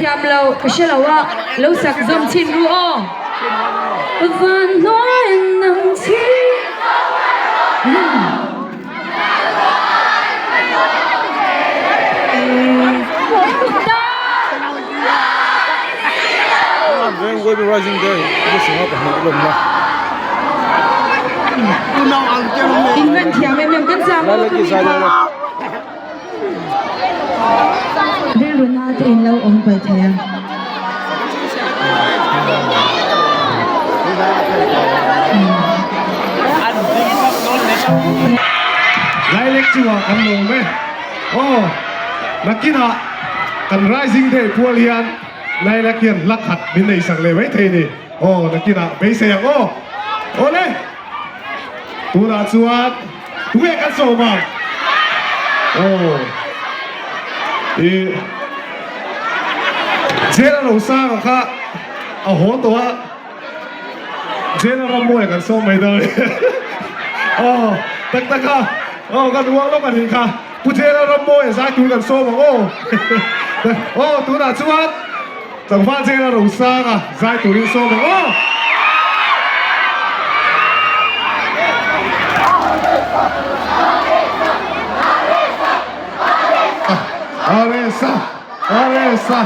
thiam lo ka hre lo a, lo sak zawm chhin ru aw. Van hnuaiin nang chi. In van thiam em em kan zam aw ka mi kha. Rilru na te in lo awm palh thei a. Lailek chungah kan lawm e. Aw, nakinah kan Rising Day pual hian Lailek hian hla khat min nei sak leh mai thei ni. Aw, nakinah beisei ang aw. Awle, tunah chuan tunge kan sawm ang? Aw, i Jela Rosanga kha a haw tawh a. Jail a ram mawi kan sawm mai dawn aw tak tak a aw kan uang lawk a nih kha Pu Jail a ram mawi a zai tur kan sawm ang aw aw tunah chuan tlangval Jail a rosang a zai turin sawm ang aw. Aresa Aresa.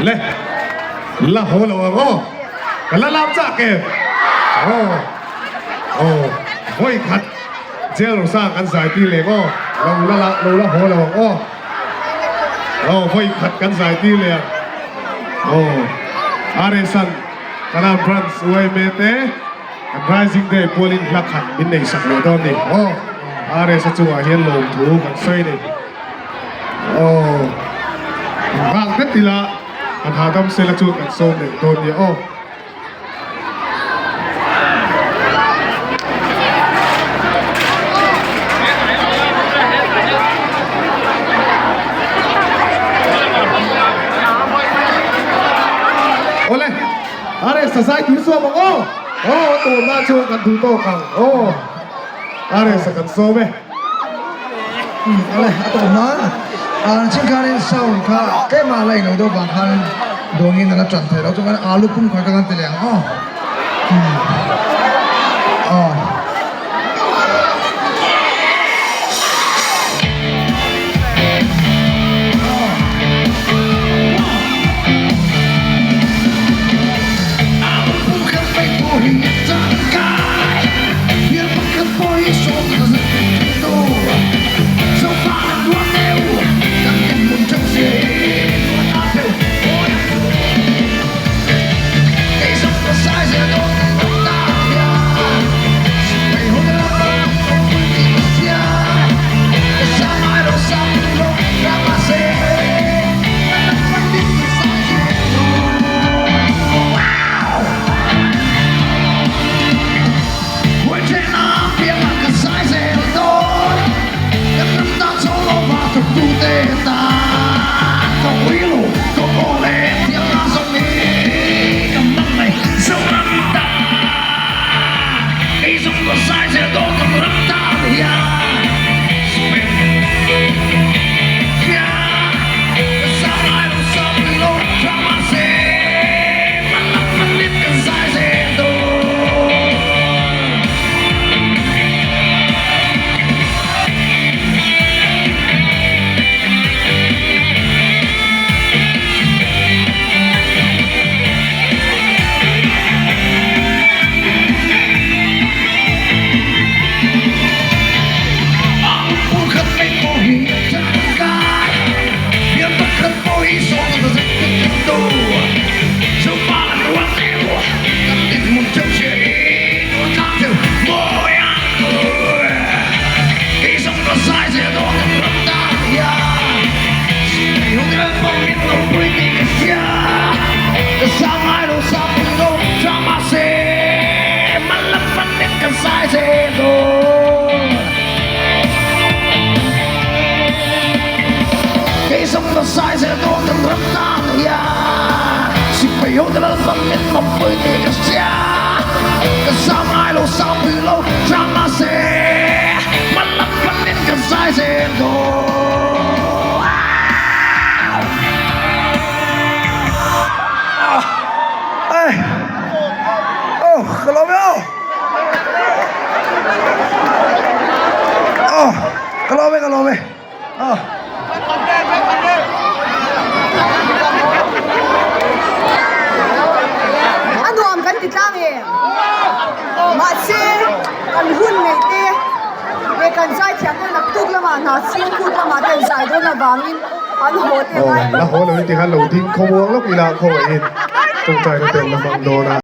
Le la haw lo ang aw. Ka la lam chak em? Aw aw vawi khat jail rosang kan zai tir leh aw. Lo la la lo la haw lo ang aw. Aw vawi khat kan zai tir leh ang. Aw RSan Kanan Branch yma te kan Rising Day pualin hla khat min nei sak leh dawn ni. Aw RSa chungah hian lawmthu kan sawi ni. Aw vang vek ila kan hahdam sela chu kan sawm leh dawn nia aw. Awle are sazai tur sawm ang aw. Aw tawrna chuan kan duh tawk ang aw. Are sa kan sawm e. Ale a tawp nan a chin khanin sound kha tlema la ilo deuh vang khan dawngin a la tan thei lo chuan alu pum kha ka lan ti leh ang aw aw. A nuam kan ti tlang e. Mahse, kan hun neih te leh kan zaithiam te naktuk lamah hna chhungkut lamah te an zai dawn avangin an haw te ngai La haw lo in tikhan lo ding khawmuang lawk ila khawngaihin tawngtaina ten la hmang dawn a.